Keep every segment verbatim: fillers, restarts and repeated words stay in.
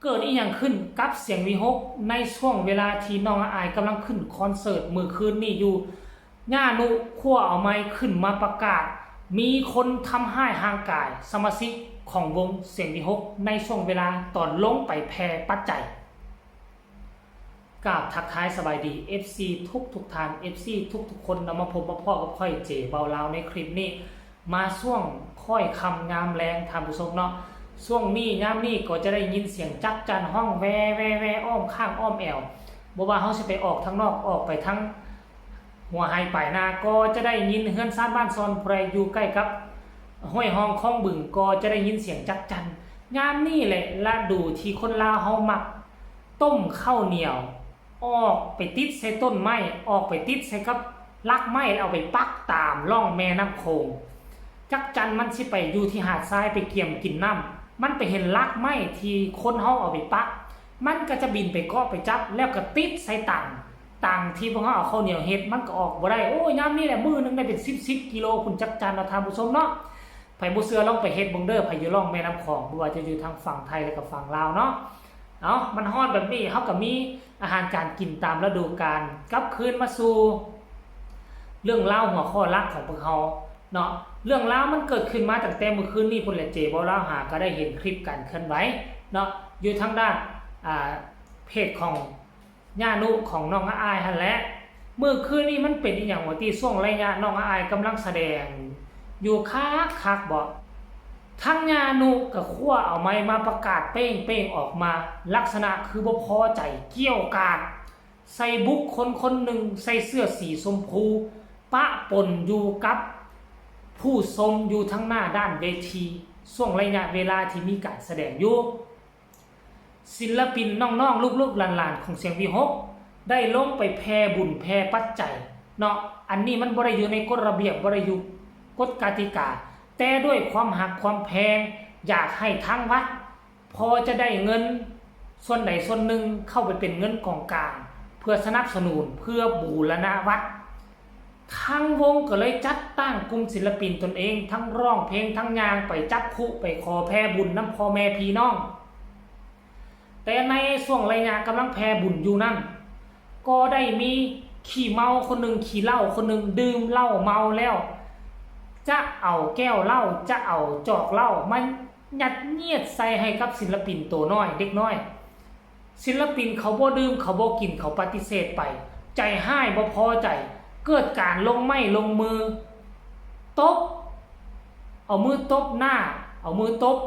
เกิดอีหยังขึ้นกับเสียงวีหก ในช่วงเวลาที่น้องอายกำลังขึ้นคอนเสิร์ตมื้อคืนนี้อยู่ ย่านุคว้าเอาไมค์ขึ้นมาประกาศ มีคนทำร้ายร่างกายสมาชิกของวงเสียงวีหก ในช่วงเวลาตอนลงไปแผ่ปัจจัย กราบทักทายสบายดี เอฟซี ทุกทุกท่าน เอฟซี ทุกทุกคนเนาะ มาพบมาพ้อกับข้อยเจเบาลาวในคลิปนี้ มาช่วงค่อยค่ำยามแลงท่านผู้ชมเนาะ ช่วงนี้ยามนี้ก็จะได้ยินเสียงจักจั่นฮ้องแวแวแวอ้อมข้างอ้อมแอว บ่ว่าเฮาสิไปออกทางนอกออกไปทางหัวไฮ่ปลายนา ก็จะได้ยินเฮือนซานบ้านซอนผู้ใดอยู่ใกล้กับห้วยฮองคลองบึงก็จะได้ยินเสียงจักจั่น ยามนี้แหละฤดูที่คนลาวเฮามักต้มข้าวเหนียว ออกไปติดใส่ต้นไม้ ออกไปติดใส่กับลักไม้แล้วเอาไปปักตามร่องแม่น้ำโขง จักจั่นมันสิไปอยู่ที่หาดทรายไปเกียมกินน้ำ มันไปเห็นลักไม้ที่คนเฮาเอาไปปัก มันก็จะบินไปเกาะไปจับ แล้วก็ติดใส่ตัง ตังที่พวกเฮาเอาข้าวเหนียวเฮ็ด มันก็ออกบ่ได้ โอ้ย ยามนี้แหละ มื้อหนึ่งได้เป็นสิบ สิบกิโลพุ้นจักจั่นเนาะท่านผู้ชมเนาะ ไผบ่เชื่อลองไปเฮ็ดเบิ่งเด้อ ไผอยู่ร่องแม่น้ำโขง บ่ว่าจะอยู่ทางฝั่งไทยและก็ฝั่งลาวเนาะ เอ้า มันฮ้อนแบบนี้ เฮาก็มีอาหารการกินตามฤดูกาล กลับคืนมาสู่เรื่องราวหัวข้อหลักของพวกเฮาเนาะ เรื่องราวมันเกิดขึ้นมาตั้งแต่มื้อคืนนี้พุ้นแหละ เจเบาลาวหาก็ได้เห็นคลิปการเคลื่อนไหวเนาะ อยู่ทางด้าน อ่า เพจของ ย่านุของน้องอายหั่นแหละ มื้อคืนนี้มันเป็นอีหยังวะติ ช่วงระยะน้องอายกำลังแสดงอยู่คักคักบ่ ทั้งย่านุก็คว้าเอาไมค์มาประกาศเป้งๆออกมา ลักษณะคือบ่พอใจเกี้ยวกาดใส่บุคคลคนหนึ่งใส่เสื้อสีชมพู ปะปนอยู่กับผู้ชมอยู่ทางหน้าด้านเวที ช่วงระยะเวลาที่มีการแสดงอยู่ ศิลปินน้องๆ ลูกๆ หลานๆ ของเสียงวีหก ได้ลงไปแผ่บุญแผ่ปัจจัยเนาะ อันนี้มันบ่ได้อยู่ในกฎระเบียบ บ่ได้อยู่กฎกติกา แต่ด้วยความฮักความแพง อยากให้ทางวัด พอจะได้เงินส่วนใดส่วนหนึ่งเข้าไปเป็นเงินกองกลาง เพื่อสนับสนุน เพื่อบูรณะวัด ทางวงก็เลยจัดตั้งกลุ่มศิลปินตนเอง ทั้งร้องเพลง ทั้งย่างไปจับคุไปขอแผ่บุญนำพ่อแม่พี่น้อง แต่ในช่วงระยะกำลังแผ่บุญอยู่นั้น ก็ได้มีขี้เมาคนหนึ่ง ขี้เหล้าคนหนึ่ง ดื่มเหล้าเมาแล้ว จะเอาแก้วเหล้า จะเอาจอกเหล้ามายัดเยียดใส่ให้กับศิลปินตัวน้อย เด็กน้อย ศิลปินเขาบ่ดื่ม เขาบ่กิน เขาปฏิเสธไป ใจฮ้ายบ่พอใจ เกิดการลงไม้ลงมือ ตบ เอามือตบหน้า เอามือตบ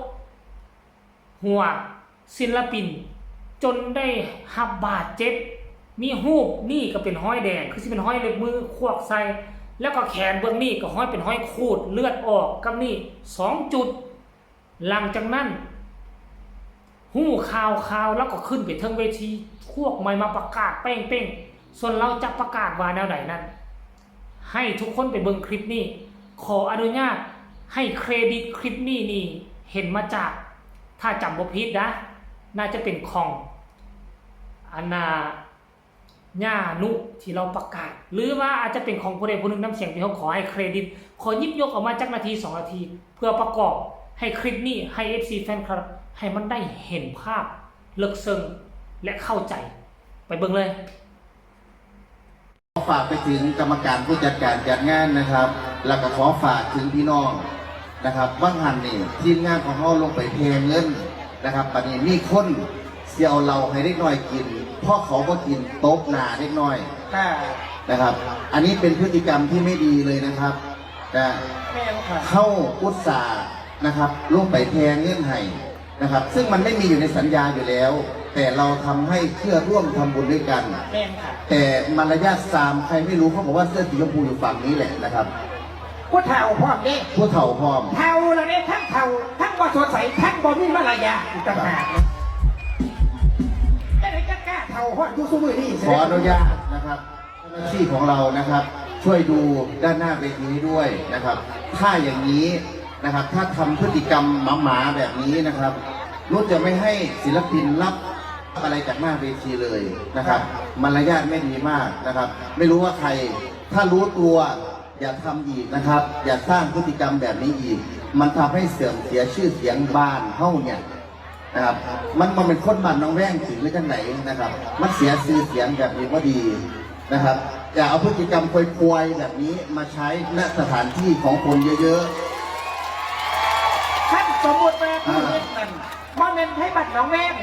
หัวศิลปิน จนได้รับบาดเจ็บ มีรูปนี่ก็เป็นฮอยแดง คือสิเป็นฮอยเล็บมือขวกใส่ แล้วก็แขนเบื้องนี่ก็ฮอยเป็นฮอยขูดเลือดออกกับนี่สองจุด หลังจากนั้น ฮู้ข่าวข่าวแล้วก็ขึ้นไปเทิงเวที พวกใหม่มาประกาศเป้งๆ ส่วนเราจะประกาศว่าแนวใดนั้น ให้ทุกคนไปเบิ่งคลิปนี้ ขออนุญาตให้เครดิตคลิปนี้นี่เห็นมาจาก ถ้าจำบ่ผิดนะ น่าจะเป็นของ อันน่า ย่านุที่เราประกาศ หรือว่าอาจจะเป็นของผู้ใดผู้หนึ่งนำเสียงที่เขาขอให้เครดิต ขอหยิบยกออกมาจักนาทีสองนาที เพื่อประกอบให้คลิปนี้ให้ เอฟซี แฟนคลับ ให้มันได้เห็นภาพลึกซึ้งและเข้าใจ ไปเบิ่งเลย ขอฝากไปถึงกรรมการผู้จัดการจัดงานนะครับ แล้วก็ขอฝากถึงพี่น้องนะครับ ว่างหันนี่ทีมงานของเราลงไปแผ่เงินนะครับ บัดนี้มีคนสิเอาเหล้าให้เด็กน้อยกิน เพราะเขาบ่กินตบหน้าเด็กน้อย ค่ะ นะครับ อันนี้เป็นพฤติกรรมที่ไม่ดีเลยนะครับนะ แม่นค่ะ เขาอุตส่าห์นะครับลงไปแผ่เงินให้นะครับ ซึ่งมันไม่มีอยู่ในสัญญาอยู่แล้ว แต่เราทำให้เพื่อร่วมทำบุญด้วยกัน แม่นค่ะ แต่มารยาทซามใครไม่รู้เขาบอกว่าเสื้อสีชมพูอยู่ฝั่งนี้แหละนะครับ ผู้เฒ่าพร้อมเด้ ผู้เฒ่าพร้อม เฒ่าแล้วเด้ทั้งเฒ่าทั้งบ่สดใสทั้งบ่มีมารยาทอีกต่างหากแต่ไหนจะกล้าเฒ่าฮอดอยู่ซุมื้อนี้ ขออนุญาตนะครับเจ้าหน้าที่ของเรานะครับ ช่วยดูด้านหน้าเวทีให้ด้วยนะครับ ถ้าอย่างนี้นะครับ ถ้าทำพฤติกรรมหมาๆแบบนี้นะครับ นุชจะไม่ให้ศิลปินรับอะไรจากหน้าเวทีเลยนะครับ มารยาทไม่ดีมากนะครับ ไม่รู้ว่าใคร ถ้ารู้ตัวอย่าทำอีกนะครับ อย่าสร้างพฤติกรรมแบบนี้อีก มันทำให้เสื่อมเสียชื่อเสียงบ้านเฮาเนี่ย นะครับ มันมันเป็นคนบ้านหนองแวงสิหรือจังไหนนะครับ มันเสียชื่อเสียงแบบนี้บ่ดีนะครับ อย่าเอาพฤติกรรมควยๆแบบนี้มาใช้ณสถานที่ของคนเยอะๆ ท่านสมมติว่าผู้เฮ็ดนั่นบ่แม่นไทบ้านหนองแวง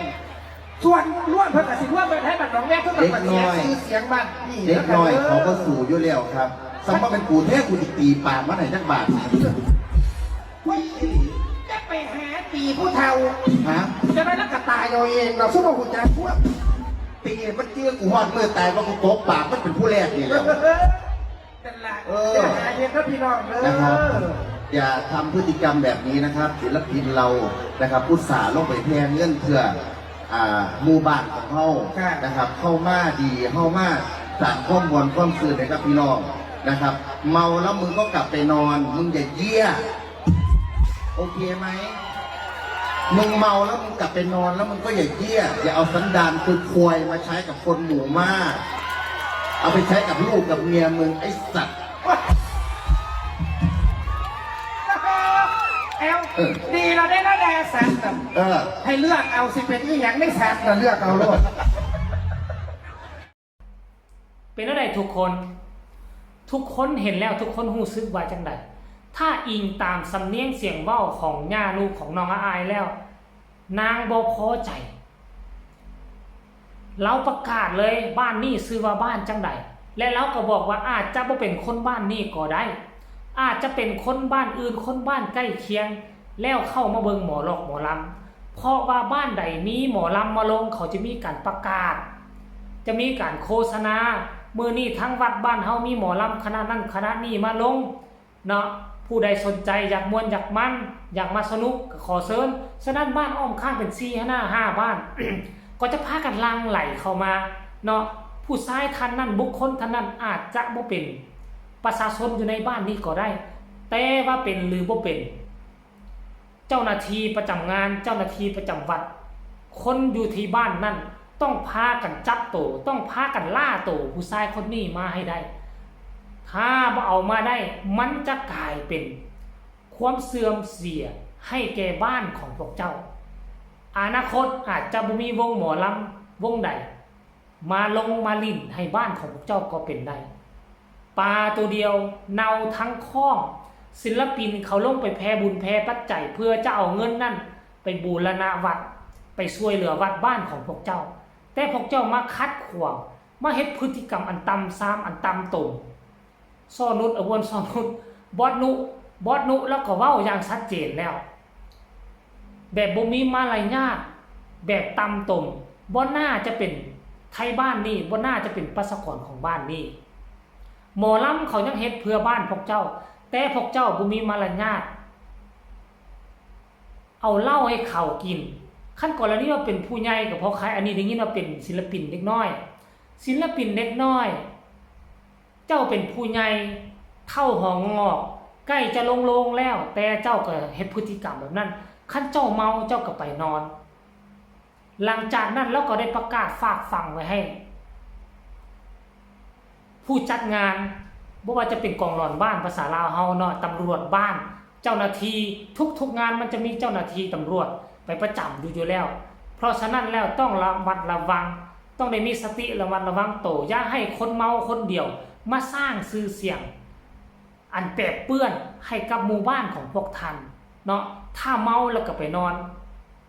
ส่วนรวมเพิ่นก็สิรวมเป็นไทบ้านหนองแวง เพิ่นก็เสียชื่อเสียงบ้านนี่ เด็กน้อยเขาก็สู่อยู่แล้วครับ สมมติเป็นกูแท้กูสิตีปากมันให้จักบาท เฮ้ย จะไปหาตีผู้เฒ่า ฮะ จะได้รักกะตายเอาเองเนาะ ซุ่มบ่ฮู้จักพวก ตีมันเจือกูฮอดมือตายว่ากูตบปากมันเป็นผู้แรกนี่แหละ นั่นล่ะ เออ อย่าหาเฮ็ดเด้อพี่น้องเด้อ นะครับ อย่าทำพฤติกรรมแบบนี้นะครับ ศิลปินเรานะครับอุตส่าห์ลงไปแพงเงินเพื่ออ่าหมู่บ้านของเฮา ค่ะ นะครับ เข้ามาดีเข้ามาสร้างความม่วนความซื่นให้กับพี่น้องนะครับ เมาแล้วมึงก็กลับไปนอน มึงอย่าเยี้ย โอเคไหม มึงเมาแล้วมึงกลับไปนอนแล้วมึงก็อย่าเยี้ย อย่าเอาสันดานควยๆมาใช้กับคนหมู่มาก เอาไปใช้กับลูกกับเมียมึงไอ้สัตว์ แอล เออ ดีเราได้แล้วแดสัตว์ เออ ให้เลือกเอาสิเป็นอีหยังได้สัตว์น่ะเลือกเอาโลด เป็นจั่งใดทุกคน ทุกคนเห็นแล้วทุกคนรู้สึกว่าจั่งใด ถ้าอิงตามสำเนียงเสียงเว้าของย่าลูกของน้องอาอายแล้ว นางบ่พอใจ ลาวประกาศเลยบ้านนี้ชื่อว่าบ้านจั่งใด และลาวก็บอกว่าอาจจะบ่เป็นคนบ้านนี้ก็ได้ อาจจะเป็นคนบ้านอื่นคนบ้านใกล้เคียง แล้วเข้ามาเบิ่งหมอลอกหมอลำ เพราะว่าบ้านใดมีหมอลำมาลงเขาจะมีการประกาศ จะมีการโฆษณา มื้อนี้ทางวัดบ้านเฮามีหมอลำคณะนั้นคณะนี้มาลงเนาะ ผู้ใดสนใจอยากม่วนอยากมัน อยากมาสนุกก็ขอเชิญ ฉะนั้นบ้านอ้อมข้างเป็นสี่ห้าห้าบ้าน ก็จะพากันหลั่งไหลเข้ามาเนาะ ผู้ชายท่านนั้นบุคคลท่านนั้นอาจจะบ่เป็นประชาชนอยู่ในบ้านนี้ก็ได้ แต่ว่าเป็นหรือบ่เป็น เจ้าหน้าที่ประจำงาน เจ้าหน้าที่ประจำวัด คนอยู่ที่บ้านนั่นต้องพากันจับโต ต้องพากันล่าโตผู้ชายคนนี้มาให้ได้ ถ้าบ่เอามาได้ มันจะกลายเป็นความเสื่อมเสียให้แก่บ้านของพวกเจ้า อนาคตอาจจะบ่มีวงหมอลำวงใด มาลงมาหลิ้นให้บ้านของพวกเจ้าก็เป็นได้ ปลาตัวเดียวเน่าทั้งคลอง ศิลปินเขาลงไปแผ่บุญแผ่ปัจจัยเพื่อจะเอาเงินนั่นไปบูรณะวัด ไปช่วยเหลือวัดบ้านของพวกเจ้า แต่พวกเจ้ามาขัดขวาง มาเฮ็ดพฤติกรรมอันต่ำซามอันต่ำตม ซ้อนุช อวนซ้อนุช บอสนุ บอสนุ แล้วก็เว้าอย่างชัดเจนแล้ว แบบบ่มีมารยาท แบบต่ำตม บ่น่าจะเป็นไทบ้านนี้ บ่น่าจะเป็นประชากรของบ้านนี้ หมอลำเขายังเฮ็ดเพื่อบ้านพวกเจ้า แต่พวกเจ้าบ่มีมารยาท เอาเหล้าให้เขากิน คันกรณีว่าเป็นผู้ใหญ่ก็พอขาย อันนี้ได้ยินว่าเป็นศิลปินเด็กน้อย ศิลปินเด็กน้อย เจ้าเป็นผู้ใหญ่ เฒ่าหองงอก ใกล้จะลงโลงแล้ว แต่เจ้าก็เฮ็ดพฤติกรรมแบบนั้น คันเจ้าเมาเจ้าก็ไปนอน หลังจากนั้นลาวก็ได้ประกาศฝากฝังไว้ให้ ผู้จัดงาน บ่ว่าจะเป็นกองหลอนบ้านภาษาลาวเฮาเนาะ ตำรวจบ้าน เจ้าหน้าที่ ทุกๆงานมันจะมีเจ้าหน้าที่ตำรวจไปประจำอยู่อยู่แล้ว เพราะฉะนั้นแล้วต้องระมัดระวัง ต้องได้มีสติระมัดระวังโต อย่าให้คนเมาคนเดียวมาสร้างชื่อเสียง อันแปดเปื้อนให้กับหมู่บ้านของพวกท่านเนาะ ถ้าเมาแล้วก็ไปนอน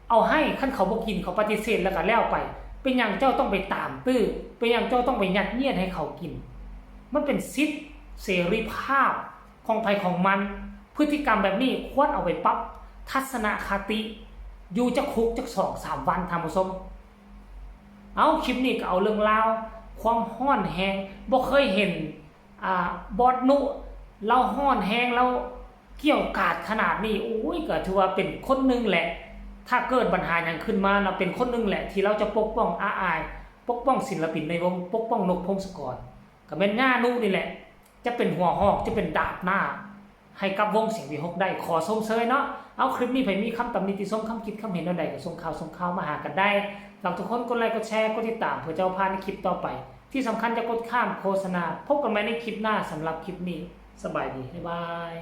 เอาให้ คันเขาบ่กินเขาปฏิเสธแล้วก็แล้วไป เป็นหยังเจ้าต้องไปตามตื้อ เป็นหยังเจ้าต้องไปยัดเยียดให้เขากิน มันเป็นสิทธิเสรีภาพของไผของมัน พฤติกรรมแบบนี้ควรเอาไปปรับทัศนคติ อยู่จักคุกจักสองสามวันท่านผู้ชม เอาคลิปนี้ก็เอาเรื่องราวความฮ้อนแฮง บ่เคยเห็น อ่า บอสนุ ลาวฮ้อนแฮง ลาวเกรี้ยวกราดขนาดนี้ โอ้ย ก็ถือว่าเป็นคนหนึ่งแหละ ถ้าเกิดปัญหาหยังขึ้นมาเนาะ เป็นคนหนึ่งแหละที่ลาวจะปกป้องอาอาย ปกป้องศิลปินในวง ปกป้องนกพงศกร ก็แม่นย่านุนี่แหละ จะเป็นหัวหอก จะเป็นดาบหน้า ให้กับวงเสียงวิหกได้ ขอชมเชยเนาะ เอาคลิปนี้ไผมีคำตำหนิติชม คำคิดคำเห็นแนวใดก็ส่งข่าวส่งข่าวมาหากันได้ ฝากทุกคนกดไลค์กดแชร์กดติดตามเพื่อจะบ่พลาดในคลิปต่อไป ที่สำคัญอย่ากดข้ามโฆษณา พบกันใหม่ในคลิปหน้า สำหรับคลิปนี้ สบายดี บ๊ายบาย